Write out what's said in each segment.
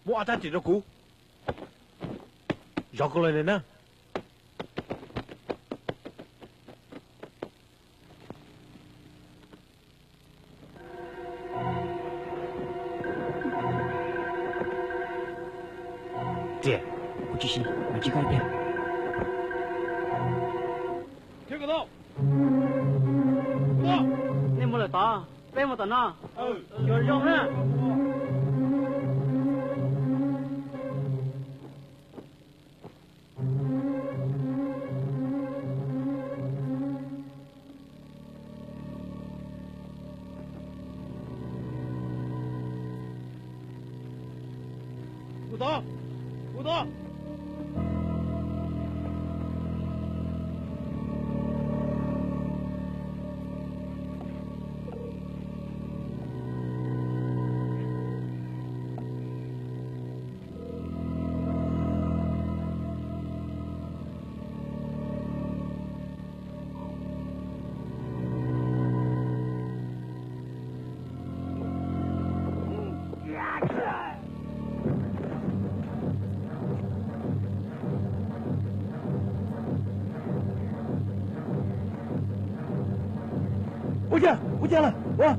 Muab ob rab riam rau kuv. Zov kuv los na. Riam, kuv tsis siv, mas tsis koj tiag. Nej mus lawm tod, peb mus tom no. Xyuas zoo na. Mus tod, mus tod. Ua cas, ua cas lawm? Ua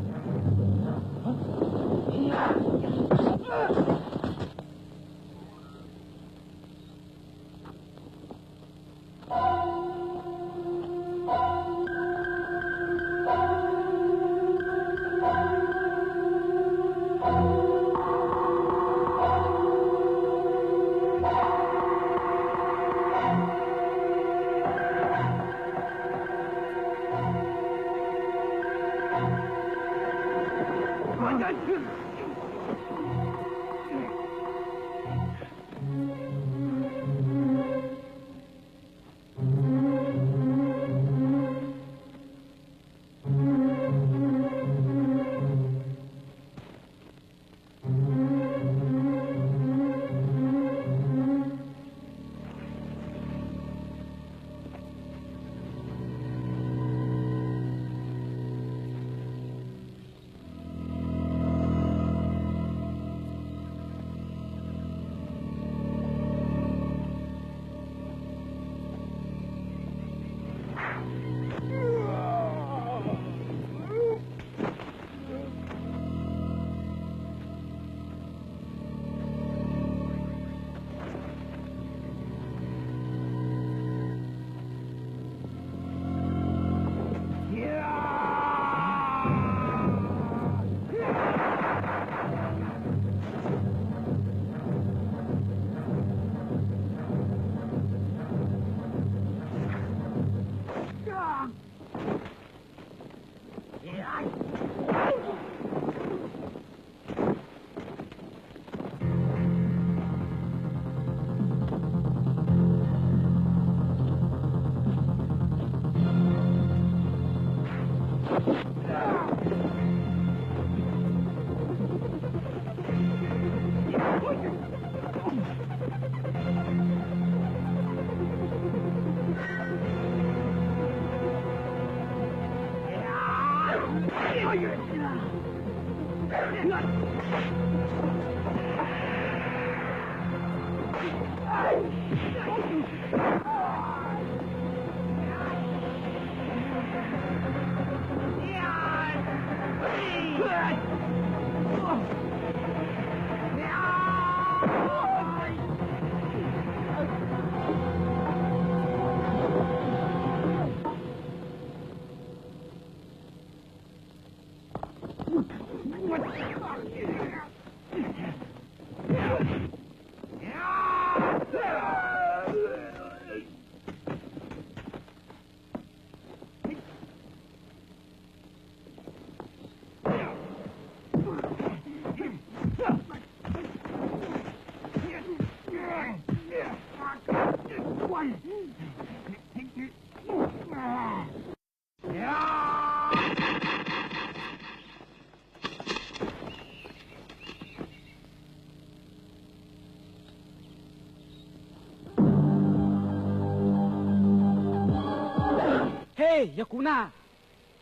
He, yog kuv na.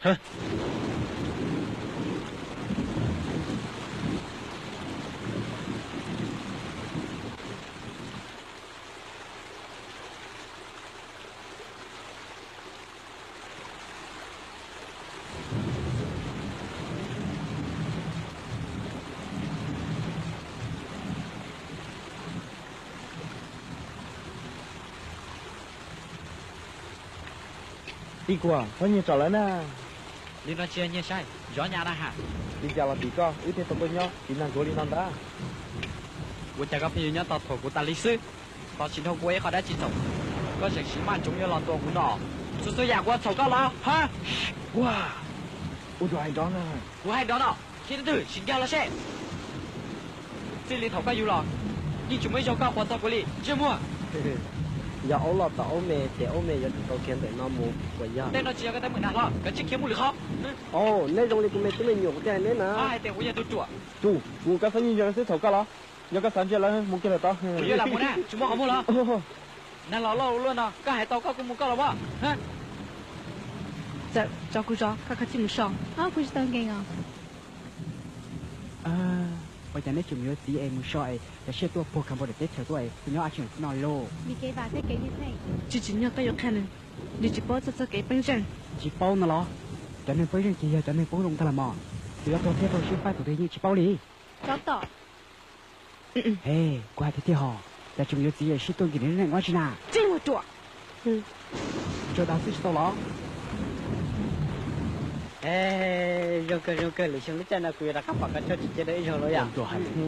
Hab, Tij Kuam, koj nyiag tsam lawm na. Li no tsis yog nyiag saib, zov nyas na ha. Li cas los tim koj, wb thiaj tau tuaj nyob tiv nag ntsuav li no ntag. Ua cas koj pheej yuav nyob tau thuam kuv tas li xwb? Tos sim dhau kuv ua ib qho dab tsi txhaum, koj tseem siv maj ntsoov yuav los tua kuv no. Txhua txhua yam kuv ua txhaum koj los ha? Ua, ua tsuas hais nrov na. Kuv hais nrov no, khiav twg sim nkag los seb. Txij li thaum koj yug los, yeej tsis muaj ib zaug koj quas txog kuv li, ntsej muag. Yog aub loj tom aub me ces aub me yuav tsum tau khiav ntawm no mus puas yog? Tej no tsis yog koj teeb meem na hlob, koj tsij khiav mus lwm qhov. Au, neb zoo li kuv me tub me nyuam kuv thiaj hais neb na. Hais tias kuv yog tus ruam. Tus, kuv koj xav nyiag yawg xwb thaum koj los, yog koj xav ntsia lawv mus kiag lawm tod. Kuv yuav lam mus na, tsis muaj qhov muag los. Nag los loj luaj no, koj hais tau koj kuj mus koj los as. Txawm tso kuv zov, koj kav tsij mus so. Kuv tsis tau nkees os. Ua cas neb tseem mus yuav txiv es mus so es cov siab tuaj puag Cambodia teb chaws tuaj es kuv nyob ab tsi no lauj? Tsis tsim nyog koj yuav qhia nws, nws tsis paub txog txoj kev peb zeej. Tsis paub no los? Cov neeg peb zeej ces yog cov neeg poob zoo ntag los mas. Tus yuav tuag thiab rau siab fab tus twg yeej tsis paub li. Tsov tom. He, kuv hais tiag tiag hos, cas tseem yuav txiv es sib tuaj nkim neb neej ua tsi na? Tsis muaj ruam. Tso dag xwb tsis tau los? Zoo kawg zoo kawg, lwm xyoo lub caij no kuv yuav rov qab pom koj tsis cia dab ib zaug los yom.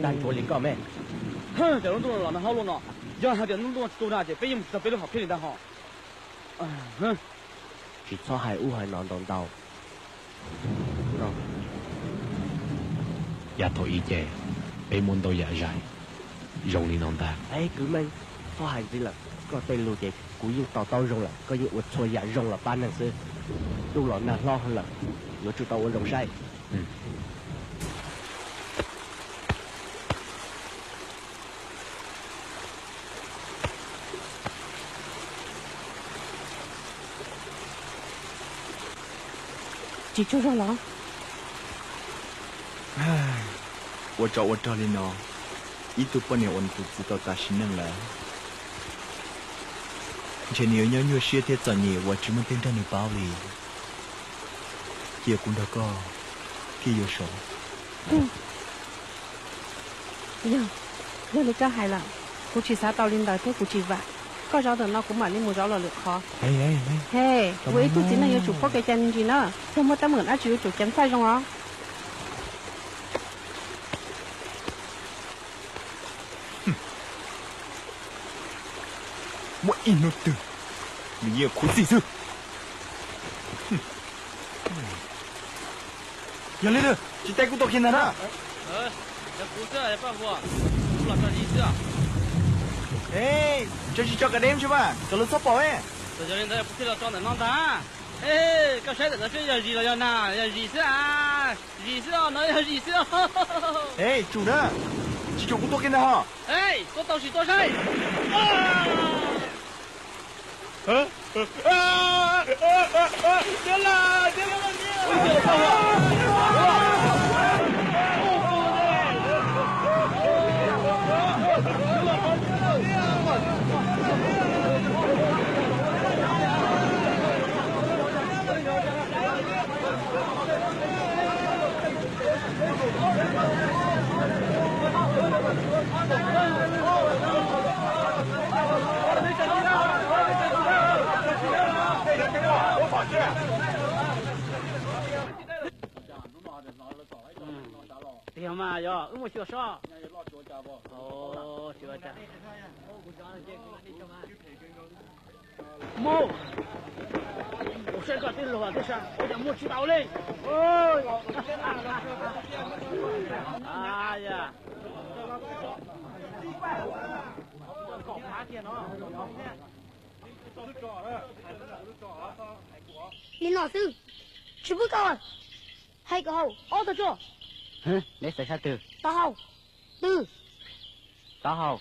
Dag ntsuav li koj me. Cov lub ntuj los nag hlob luaj no, yog hais tias lub ntuj tsis tu na ces peb yeej mus tsis tau peb lub hom phiaj li ntag hos. Tsis txhob hais ub hais no ntau ntau. Yav thaum ub ces peb muaj ntau yam zais zoo li no ntag. Kwv Meej, txhob hais ntxiv lawm, koj tej lus ces kuv yeej to taub zoo lawm, koj yeej ua txhua yam zoo los pab neeg xwb. Ntuj los nag hlob lawm, yuav tsum tau ua zoo saib. Tsis tsaug zog los? Ua tsov ua rog li no, ib tug poj niam uas nws tus txiv tau tas sim neej lawm, ntshe nws yuav nyob nyuaj siab thiab txom nyem uas tsis muaj neeg nrog nws paub li. Cia kuv nrog koj kij yuav saud. Yog, yog li koj hais lawm, kuv tsis xav tau li ntawd thiab kuv tsis vam. Koj zov ntawm no kuv mam li mus zov los lwm qhov. He, ua ib tug txiv neej yuav tsum paub kev cai me ntsis na, yog muaj teeb meem dab tsi yuav tsum ceev faj zoo os. Muaj ib hnub twg nws yeej khuv xim xwb. Yog li ntawd tsis teb kuv tuaj kiag ntag na. Yog kuv xwb, Paj Huas, kuv los tso zis xwb. Tso zis tso kav deb tsi mas kom luag txhob pom. Txawm yog li ntawd kuv thiaj los tso ntawm no ntag. Koj saib ntawm no seb yog zis los yog nas, yog zis xwb a. Zis xwb os, no yog zis xwb os. Tsum na, tsis tsum kuv tuaj kiag ntag hos. Tuaj tau sim tuaj saib. Tiag mas yog wb muaj xyuas sob. Mus, ua saib koj tij laug tij sa ua cas muaj tsis tau li. Li no xwb, tsis pub tau. Hais kom haum ob tog tso. Neb xav sab twg? Taub hau. Twg? Taub hau.